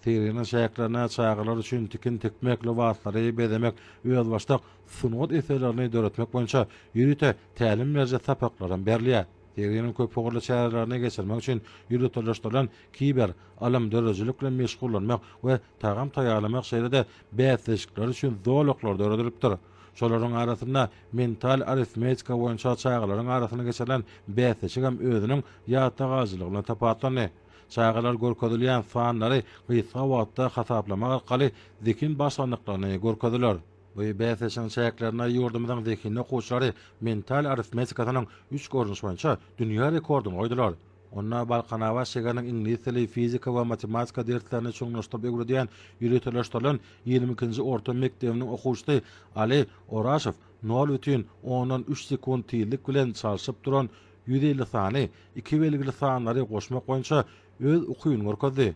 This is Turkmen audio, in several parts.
Serginiň çäklerinde çagalar üçin tikin tikmek, lybaslary bezemek, özbaşdak sungat eserlerini döretmek boýunça ýörite tälim beriji sapaklar hem berilýär. Serginiň köpugurly çärelerini geçirmek üçin ýöriteleşdirilen kiber, ylym, döredijilik bilen meşgullanmak we tagam taýýarlamak şeýle-de bäsleşikler üçin zolaklar döredilipdir. Şolaryň arasynda mental arifmetika boýunça çagalaryň arasynda geçirilen bäsleşik hem özüniň ýatda galyjylygy bilen tapawutlandy. Çagalar görkezilýän sanlary gysga wagtda hasaplamak arkaly zehin başarnyklaryny görkezdiler. Bu bäsleşigiň çäklerinde ýurdumyzyň zehinli okuwçylary mental arifmetikasynyň üç görnüşi boýunça dünýä rekordyny goýdular. Onda Balkanabat şägeriniň iňlis dili, fizika we matematika derslerini çuňlaşdyryp öwredýän ýöriteleşdirilen 22-nji orta mekdebiniň okuwçysy Ali Oraşow nol bütin ondan üç sekunt tizlik bilen çalşyp duran 150 sany iki belgili sanlary goşmak boýunça öz ukybyny görkezdi.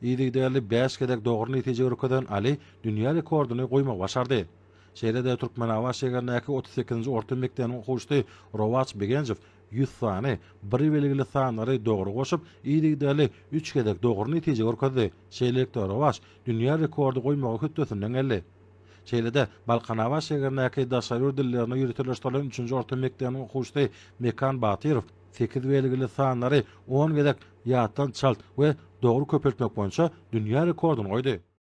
Yzygiderli bäş gezek dogry netije görkezen Ali dünýä rekordyny goýmagy başardy. Şeýle-de Türkmenabat şägerindäki 38-nji orta mekdebiniň okuwçysy Rowaç Begenjow 100 sany bir belgili sanlary dogry goşup, yzygiderli üç gezek dogry netije görkezdi. Şeýlelikde, Rowaç dünýä rekordy goýmagy hötdesinden geldi. Şeýle-de, Balkanabat şägerindäki daşary ýurt dillerine ýöriteleşdirilen üçünji orta mekdebiniň okuwçysy Mekan Batyrow sekiz belgili sanlary on gezek ýatdan çalt we dogry köpeltmek boýunça dünýä rekordyny goýdy.